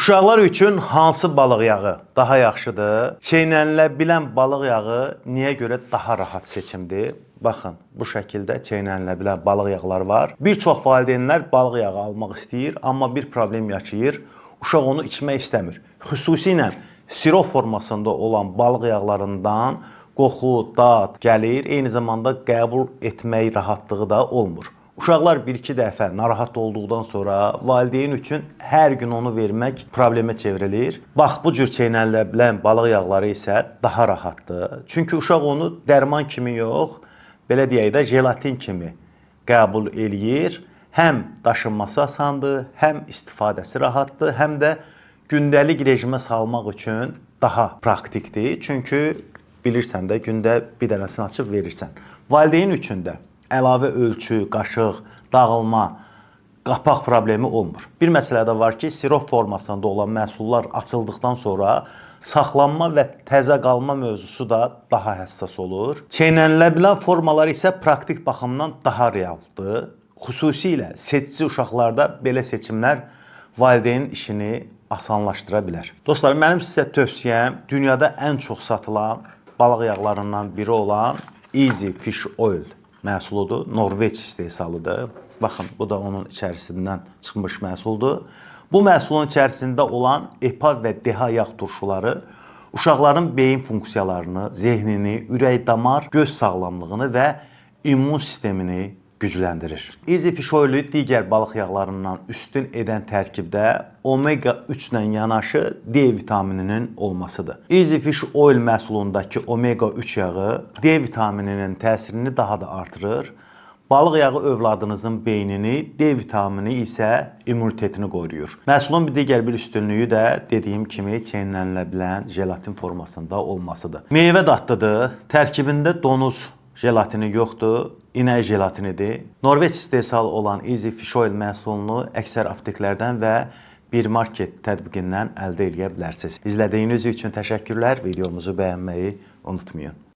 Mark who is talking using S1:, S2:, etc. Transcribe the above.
S1: Uşaqlar üçün hansı balıq yağı daha yaxşıdır? Çeynənilə bilən balıq yağı niyə görə daha rahat seçimdir? Baxın, bu şəkildə çeynənilə bilən balıq yağları var. Bir çox valideynlər balıq yağı almaq istəyir, amma bir problem yaşayır. Uşaq onu içmək istəmir. Xüsusilə sirop formasında olan balıq yağlarından qoxu, dad gəlir, eyni zamanda qəbul etmək rahatlığı da olmur. Uşaqlar bir-iki dəfə narahat olduqdan sonra valideyn üçün hər gün onu vermək problemə çevrilir. Bax, bu cür çeynənilə bilən balıq yağları isə daha rahatdır. Çünki uşaq onu dərman kimi yox, belə deyək də jelatin kimi qəbul eləyir. Həm daşınması asandır, həm istifadəsi rahatdır, həm də gündəlik rejimə salmaq üçün daha praktikdir. Çünki bilirsən də gündə bir dənəsini açıb verirsən. Valideyn üçün də əlavə ölçü, qaşıq, dağılma, qapaq problemi olmur. Bir məsələ də var ki, sirop formasında olan məhsullar açıldıqdan sonra saxlanma və təzə qalma mövzusu da daha həssas olur. Çeynənilə bilən formalar isə praktik baxımdan daha realdır. Xüsusilə seçici uşaqlarda belə seçimlər valideynin işini asanlaşdıra bilər. Dostlar, mənim sizə tövsiyəm dünyada ən çox satılan balıq yağlarından biri olan Easy Fish Oil məhsuludur. Norveç istehsalıdır. Baxın, bu da onun içərisindən çıxmış məhsuldur. Bu məhsulun içərisində olan EPA və DHA yağ turşuları uşaqların beyin funksiyalarını, zehnini, ürək-damar, göz sağlamlığını və immun sistemini gücləndirir. Easy Fish Oil-ü digər balıq yağlarından üstün edən tərkibdə omega 3 ilə yanaşı D vitamininin olmasıdır. Easy Fish Oil məhsulundakı omega 3 yağı D vitamininin təsirini daha da artırır. Balıq yağı övladınızın beynini, D vitamini isə immunitetini qoruyur. Məhsulun bir digər bir üstünlüyü də dediyim kimi çeynənilə bilən jelatin formasında olmasıdır. Meyvə dadlıdır. Tərkibində donuz jelatini yoxdur, inək jelatinidir. Norveç istehsalı olan Easy Fish Oil məhsulunu əksər apteklərdən və bir market tətbiqindən əldə eləyə bilərsiniz. İzlədiyiniz üçün təşəkkürlər. Videomuzu bəyənməyi unutmayın.